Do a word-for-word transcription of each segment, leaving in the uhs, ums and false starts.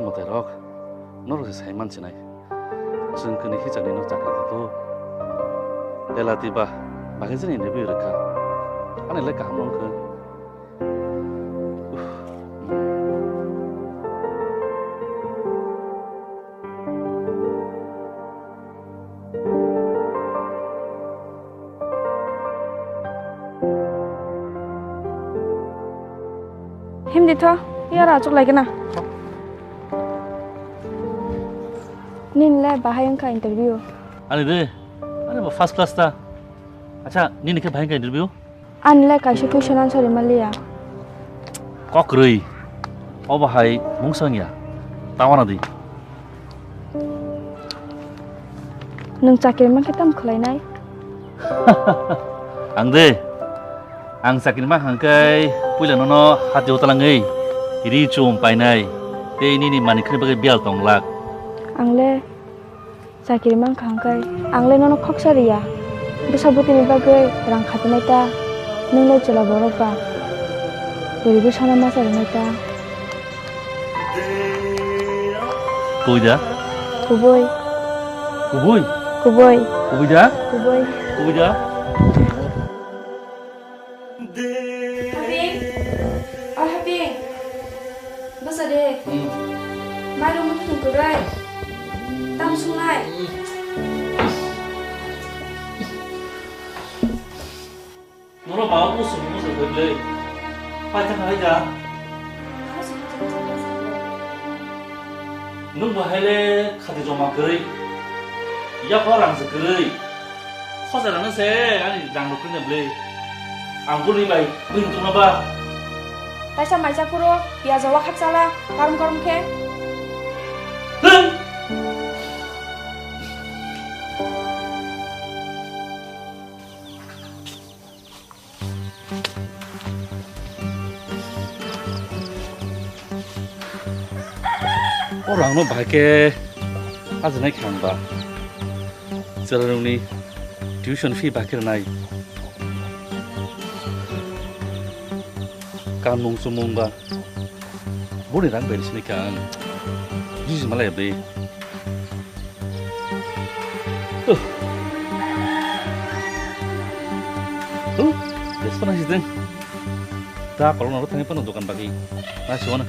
Moterok, norok se sai mansinai. Chwng kwnwi hichakni no chakri tongthu. Belati ba, bagwi jani interview rwkha. Ani le kaham wngkha. Himdi tho, yara achuk lai gana. Nini le bahai wngkha interview? Ani de, ani bo first class ta. Acha, nini khe bahai wngkha interview? Ani le kaisa question answer rwma liya. Kok rwi. Obo hai mungsa wngya. Tawana di. Nwng chakri mankhe tamo khlainai? Ang de. Ang chakri mankha hwnkhe puila nono hati hotalangwi ri chum painai. Tei nini manwi khani bagwi biyal tong lak. Ang le Chakri mankha hwnkhe ang le nono khoksa riya. Bwsa bwtwini bagwi rang khatinai ta, nwng le chwla borok ba. Bwrwi bwsano ma charinai ta. Kubui da? Kubui. Kubui? Kubui. Kubui da? Kubui. Kubui da? Haping, o Haping, bwsa de. Hmm. Mairum muitum kwrwi. Tam sungnai. Norok ba musu musu kwrwi. Paitha hai da. Nwng bo hai le khati joma kwrwi. Yapha rang se kwrwi. Khosa rano se ani rang rok kwrwi na bwlwi. Ang bwrwi bai bwrwi tongma ba. Taisa maisa phuru piyaj o wakhak chala karom karom khe. Hei! O rangno bahai khe ajinai khe ang ba. Chwrairokni tuition fee bahai khe rwnai. Kanmung chumung ba. Boni rang bai sini kha ang. Jiji malai bai. Uh. Uh, biasa pernah sih, Teng. Dah, kalau nurut tanya pernah dukan bagi. Nah, suana.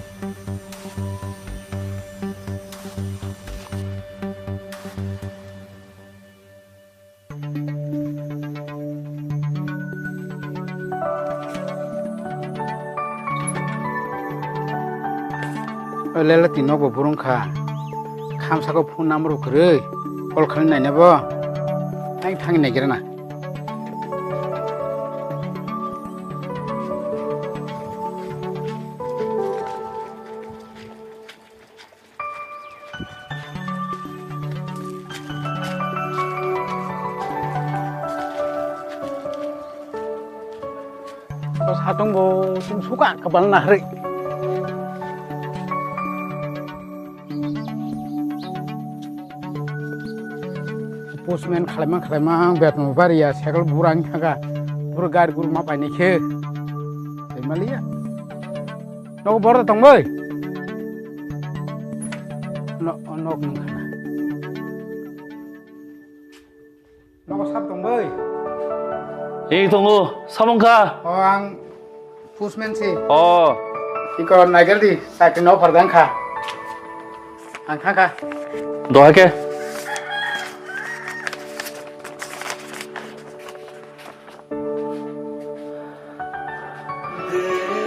O lele, tini nogo burung kha. Khamsako phone number bo kwrwi. Call khlai naina bo. Tang thangwi naigira na. O satung bo chwng suka kabal na hwrwi. Postman khalaima khalaima betma bariya cycle burang thangkha. Buro gari guru ma painai khe. Tei maliya. Nogo borok tong bai. No, nok nung khana. Nogo sab tong bai. Ei tongo, samung kha. O ang postman si. O. Iko naigel di, sakri no phar dang kha. Ang kha kha. Doha ke.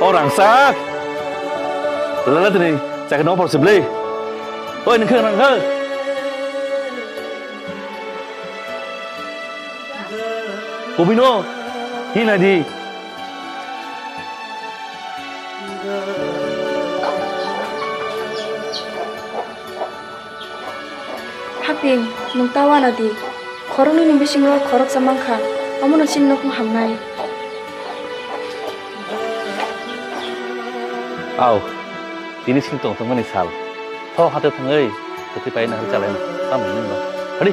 O rangsak. Lala tini chakno por siblei. Oi, nengkhe, nengkhe. Kubino, hina di. Haping, nwng ta uanadi. Khoroknwini bisingo khoroksa mankha, omono chini nokmung hamnai. Au, tini chini tongthokmani sal. Tho hate thangwi, kwthwi pai nahar chalaina, tamo hwnwi ba. Hadi.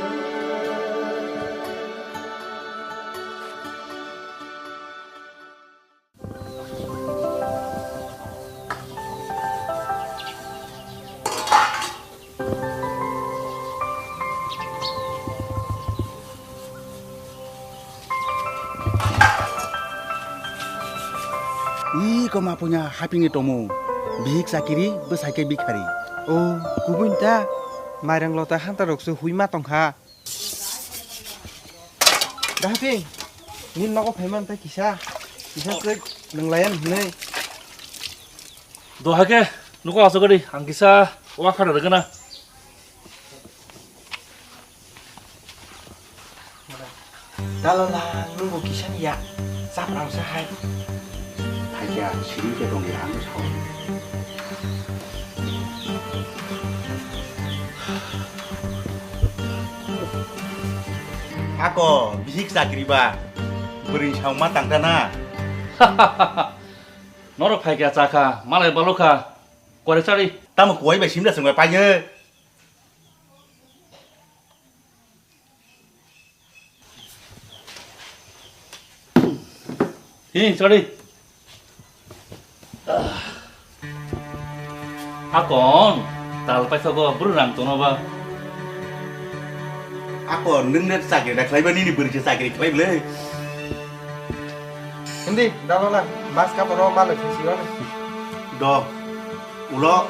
Iko ma punya haping ni tomo. Bihik chakiri, bwsai khe bikhari. O, kubun ta. Mairang lota hanta rok se hui ma tong kha. Da haping. Ni nogo phaiman ta kisa. Kisa se nang layan hinai. Do hake, nuko asok di, ang kisa wa khara rwgana. Dalala, nwng bo kisa ya, chap rang sa hai. Hai kya, sini khe tong ya, ang sao. Ako, bihik chakri ba, bwrwi sao ma tang ta na. Norok phai kya cha kha, malai balo kha, kore chari. Tamo kuwai bai simda sungbai paye. Hi, sorry. Akon, tal paisa go bru rang tono ba. Akon, nung net chakri da khlai ba nini bwrwi se chakri khlai bwle. Hindi, dalo na, mas ka poro malo sisi wan. Do, ulo,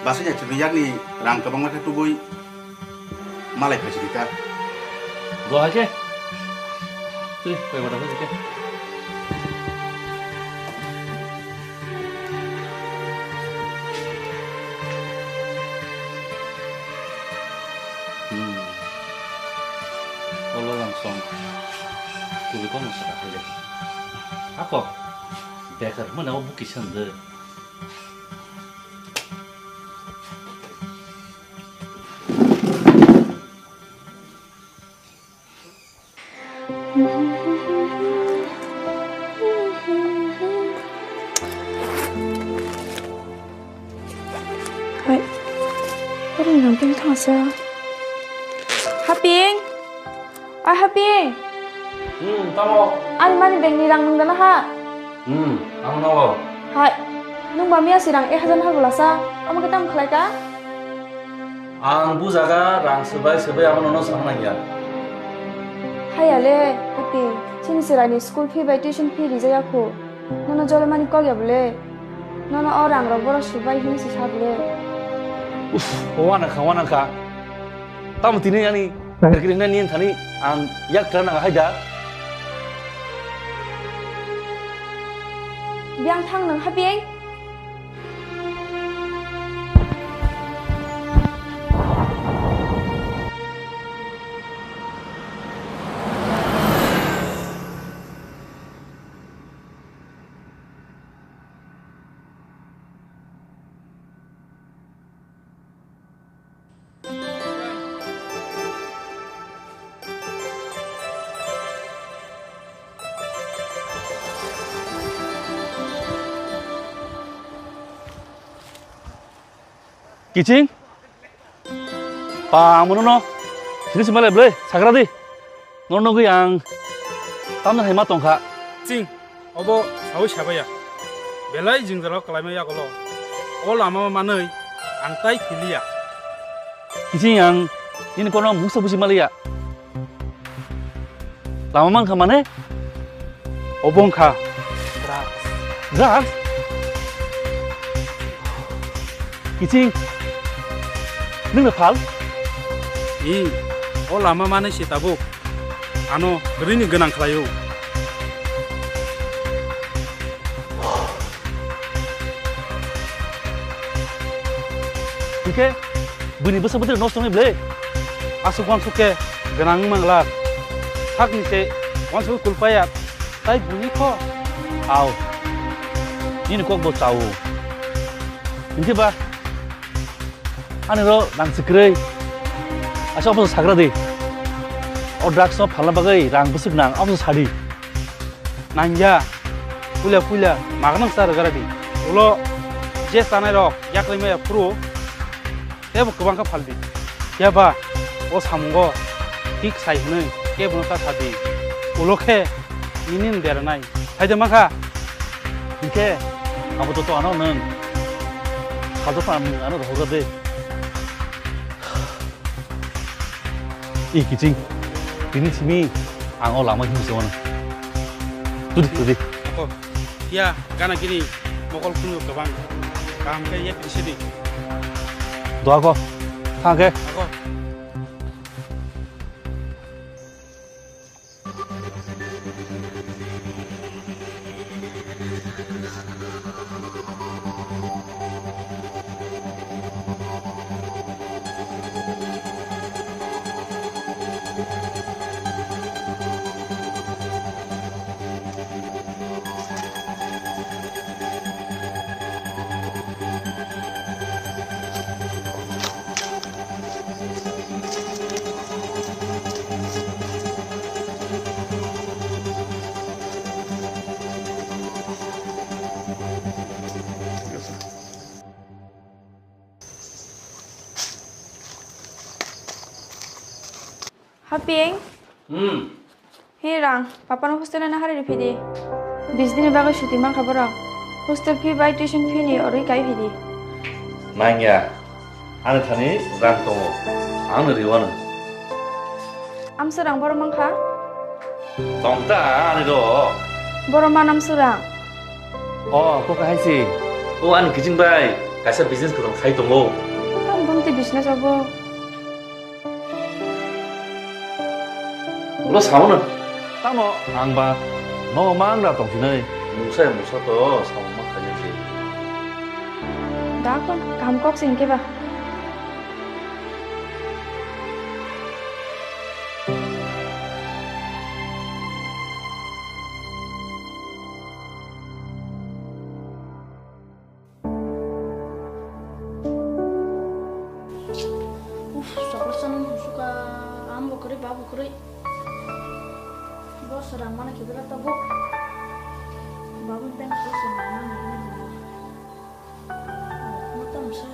basu ya chini yakni rang kabang ma tubui. Malai phaisidi ta. Do hai khe. Twi, koi bata phaisidi khe. Hmm. Olo lang song. Twi kono saka hai le. Ako. Bekar mana o buki sende. Hai. Orang yang tengah sa. Haping. Ai Haping. Hmm, tamo. Ani money bag ni rang nung dana ha. Hmm, ang nogo. Hai, nung ba miya si rang ek hajar ha gula sa. Omo khe tamo khlai ka? Ang bu jaga rang swbai swbai abo nono sama nangya. Haiya le, Haping. Chini chwrai ni school fee bai tuition fee rijaya khu. Nono jole mani kok ya bole. Nono o rang rok boro swbai hini si sa bole. Uff, wana kha, wana kha. Tamo tini ani rikri hwnna ni thani ang yak tra nang hai da. Biang thang nang Haping. Kiching? Pa, ang mono no sini sima le ble, sagra di. Nono nugui ang tamna hai ma tongkha. Ching, obo saui sabaya. Belai jwngjalo kalaima yagolo. O lama manui ang tai philiya. Kiching ang nini kono mungsa busi maliya. Lama mankha mane? Obo wngkha drugs. Drugs? Kiching, nwng no phal? I, o lama manwi se tabuk ano kwrwini gwnang khlaio. Hwnkhe buini bwsa bwtwi nosto wngnai bwle? Aswk uansuk khe gwnang wngma glak. Sakni se uansuk khe kulpaya tai buini kho. Au, nini kok bo chao. Hinkhe ba ani ro rang se kwrwi. Asa obo sagra di. O drugs no phalna bagwi rang bwswk nang, obo sadi. Nangya, puila puila magnang sa rwgara di. Ulo je chanai rok yaklai maya phuru, tebo kwbang khe phaldi. Phiya ba o samungo thik sai hwnwi kebono ta sadi. Ulo khe nini beranai. Phaide mankha. Hinkhe abo to ano nwng. Salto phan ano rohorga de. I kiching. Bini simi ang o lama himse wano. Tudi, tudi. Ako. Phiya gana gini mokol phunuk kwbang. Kaham khe ye tini sidi. Doa ko. Thang khe. Ako. Haping. Hmm. He rang, papa no hostel na hari ripidi. Bis din baga shuti man khaboro. Hostel fee bai tuition fee ni oroi kai phidi. Nangya. Ani thani rang tongo. Ang no riwano. Amsarang boro mankha? Tongta ani do. Boro manam surang. O, ko kahai si. O, ani kijing bai. Kaisa business khulum khai tongo. Ang bumti business obo. Ulo sao no. Tamo ang ba no mang da tong sinai. Musa musa to sao ma khai si. Da kon kam kok sing ke ba. Uf, chocolate chana musuka, amo kwrwi, babo kwrwi. Bo srang mana kibra tabuk. Babo ben ko srang mana kibra. Motom sa.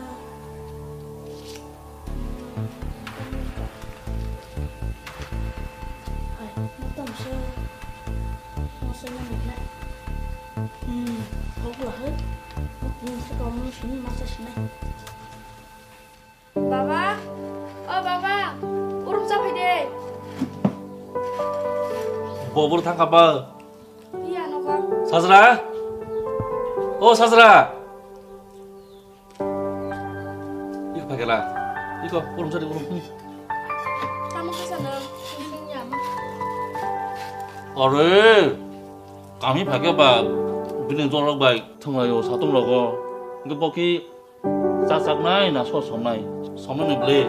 Hai, motom sa. Masa yang mana? Hmm, kau lah, hai. Ini sekarang sini masa sini. Baba, o baba, urum sa phai de. Bobor thang kha ba? Iya, nokha. Sajra? O Sajra. Iko phai kala. Iko urum sa di urum. Tamo kha sana. Are, kami phai khe ba bini jorok bai thwnglai o satung rogo. Hingke boki Chachaknai na so somnai? Somnai ni bwle.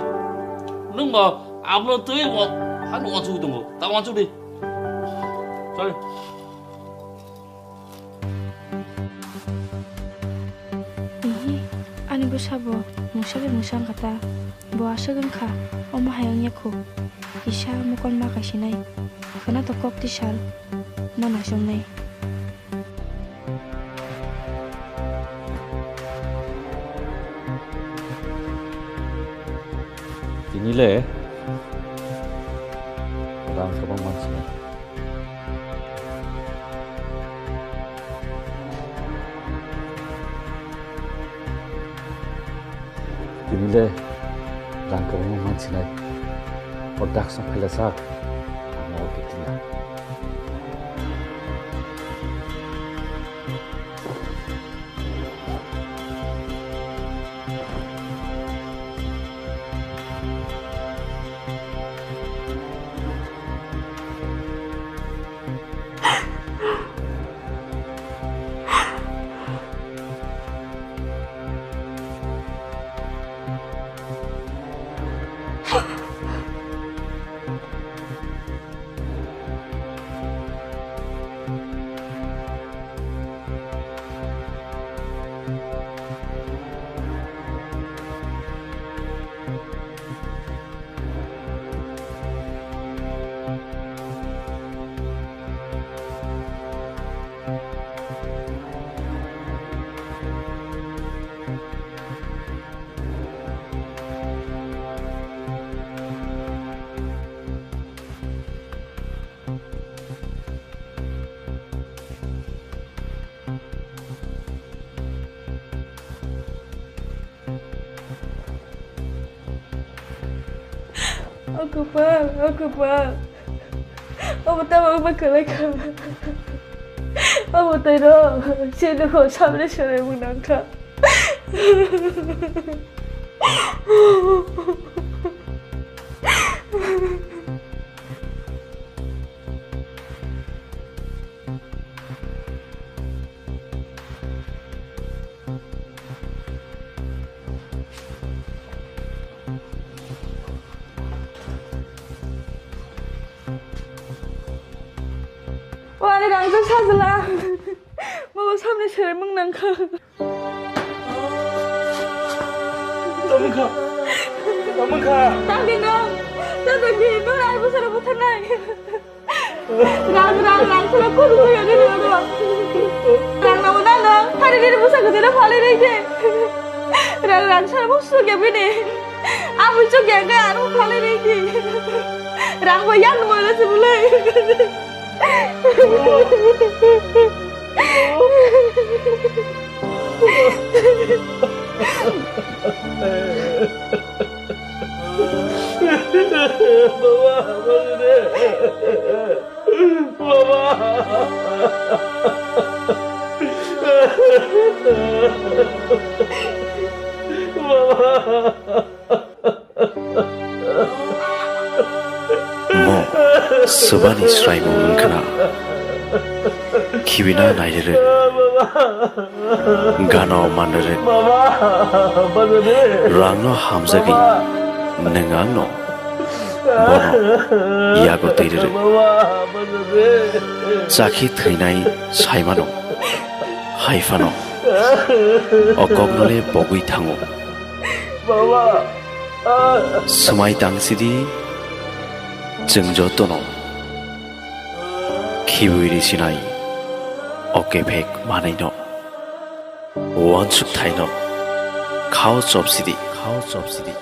Nwng bo abono twi o, hano wansugwi tongo. Ta wansuk di. Sorry. Ihi, ani bwsa bo mungsa bai mungsa wngkha ta. Bo aswk wngkha, omo hai wngya khu. Kisa mokol ma kaisinai. Khwna to kok tisal. Ma naisomnai. Tini le rang kwbang mansinai. Tini le rang kwbangma mansinai. O daksong phaila sak. Amo o tini. O kwpal, o kwpal. Obo tamo wngma kwlai kha. Abo tei ro, se nokho samre sore mwnang kha. Wari rang jok sajla. Mabo samni serai mung nang kha. Tamo kha. Tamo kha. Tangdi nang. Tangdi nang ai busara buthanai. Rang, rang, rang, sala kuru kuru ni rang, rang. Rang na una na, hari ni busa ko dina phale rei de. Rang, rang, sala mo su ge bini. Amu chu ge ge anu phale rei de. Rang bo yan mo na se bulai. Baba, baba re. Baba. Baba. Mo swbani sraimung wngkhana khibina nairwrwk, gano manrwrwk, rangno hamjagwi nwng angno bono yago twi rwrwk. Chakhi thwinai saimano, hai phano o koknole pogwi thango. Swmai tang sidi, chwng jotono khibiwi ri sinai o kephek manwino, uansuk thaino khao chop sidi, khao chop sidi.